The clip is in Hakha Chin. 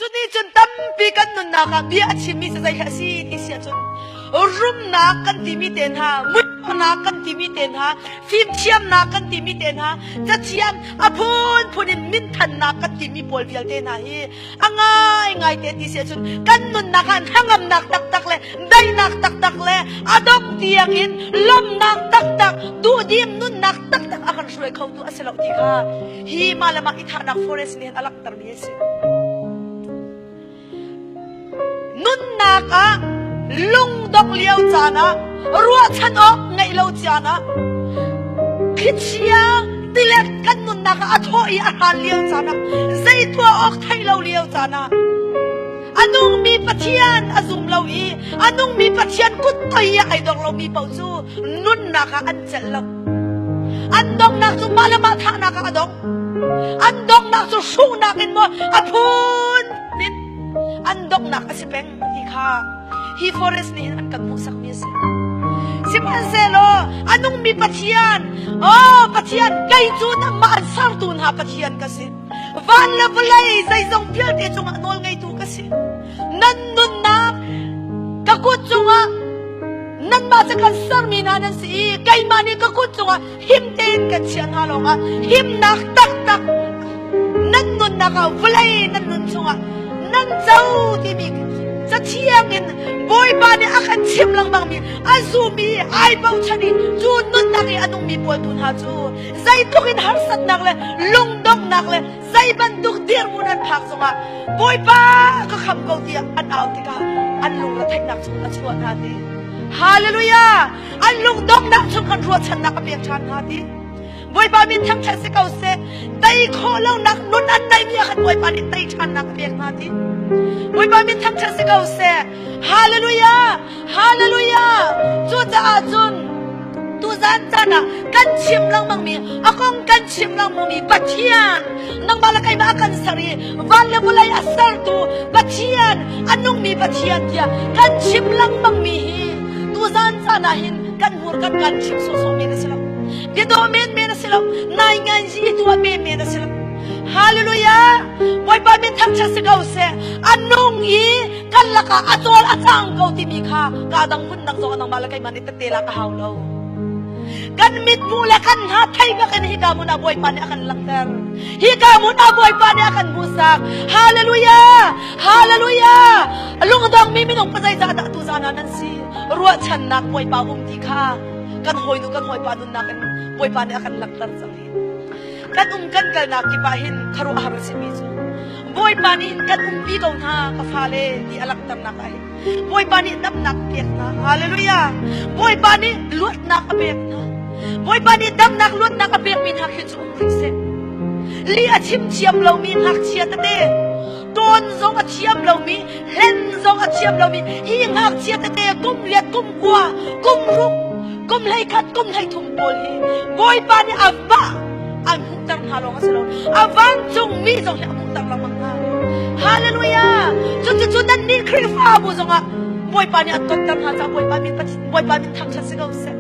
Cuti cun tampi kan nunnak ah bia a chimmi cu zei a si ti si ahcun rumnak kan timi te hna, muihnak kan timi te hna, fimthiamnak kan timi te hna, cathiam a phunphun in minthannak kan timi pawl vialte hna hi a ngaingai te ti si ahcun kan nunnak ah hnangamnak taktak le daihnak taktak le a dongh tiangin lawmhnak taktak, duhdim nunnak taktak a kan hruai khotu a si lo ti kha hi mah le mah i thahnak forest nih hin a langhtermi a si. Nunnak ah lungdongh lio caan ah ruahchan awk ngeih lo caan ah thlichia tilet kan nunnak ah a thawh i a hran lio caan ah zei tuah awk theih lo lio caan ah a nungmi Pathian a zum lo i a nungmi Pathian kut toi i ai dor lomi paoh cu nunnak ah an celh lo. An donghnak cu mah le mah thahnak ah a dong. An donghnak cu hruhnak in maw a phun in an donghnak a si peng ti kha hi forest nih hin an kan hmuhsakmi a si. Sihmanhsehlaw a nungmi Pathian, oh Pathian, kei cu nangmah an sertu hna Pathian ka si. Van le vawlei zeizong vialte cungah nawl ngeitu ka si. Nan nunnak ka kut cungah nanmah cu kan sermi hna nan si i keimah nih ka kut cungah him tein kan chiah hna lawngah himnak taktak nan nunnak ah vawlei nan nun chungah nan co timi cathiang in Bawipa nih a kan chim lengmangmi a zumi ai bochan i cu nunnak i a nungmi pawl tu hna cu zeitluk in harsatnak le lungdonghnak le zei bantuk dirhmun an phak zongah Bawipa ka kham ko tiah an au tikah an lungretheihnak chung a chuah hna ti. Hallelujah! An lungdonghnak chung kan ruahchannak a pek ṭhan hna ti. Bawipa min thangṭhat si ko seh. Tei khawh lonak nun an neihmi ah khan Bawipa nih tei ṭhannak a pek hna ti. Bawipa min thangṭhat si ko seh. Hallelujah! Hallelujah! Cucaah cun tuzan caan ah kan chim lengmangmi a kong kan chim lengmangmi Pathian nangmah le keimah a kan ser i van le vawlei a sertu Pathian a nungmi Pathian tiah kan chim lengmangmi hi tuzan caan ah hin kan hmur kan kan chim sawhsawh men a si lo biadawh men men a si lo nai ngai zi tuah men men a si lo Hallelujah! Bawipa min thangṭhat si ko seh. A nung i kan lakah a cawl a cang ko timi kha ka dang hmun dang zong nangmah le keimah nih tette lak a hau lo. Kan mit hmuh le kan hna thei bak in hika hmun ah Bawipa nih a kan langhter. Hika hmun ah Bawipa nih a kan hmuhsak. Hallelujah! Hallelujah! Lungdong mi minung pa zeizah dah tu zan ah nan si? Ruahchannak Bawipa um ti kha kan hawinu kan hawipa nunnak in Bawipa nih a kan langhter cang hi. Kan um kan kalnak kip ah hin khuaruahhar a simi cu Bawipa nih hin kan umpi ko hna ka fale ti a langhternak ah hin Bawipa nih damnak a pek hna. Hallelujah! Bawipa nih luatnak a pek hna. Bawipa nih damnak luatnak a pekmi hna khi cu um rih seh. Li a chim thiam lomi ngakchia tete, tawn zong a thiam lomi, hlen zong a thiam lomi hi ngakchia tete kum liat kum kua, kum ruk, kum 11, kum 13 pawl hi Bawipa nih a va an hmuhter hna lawng a si lo. A vancungmi zong hi a hmuhter lengmang hna. Hallelujah! Cuticun nannih Khrihfabu zongah Bawipa nih an tonter hna caah Bawipa min Bawipa min thangṭhat si ko seh.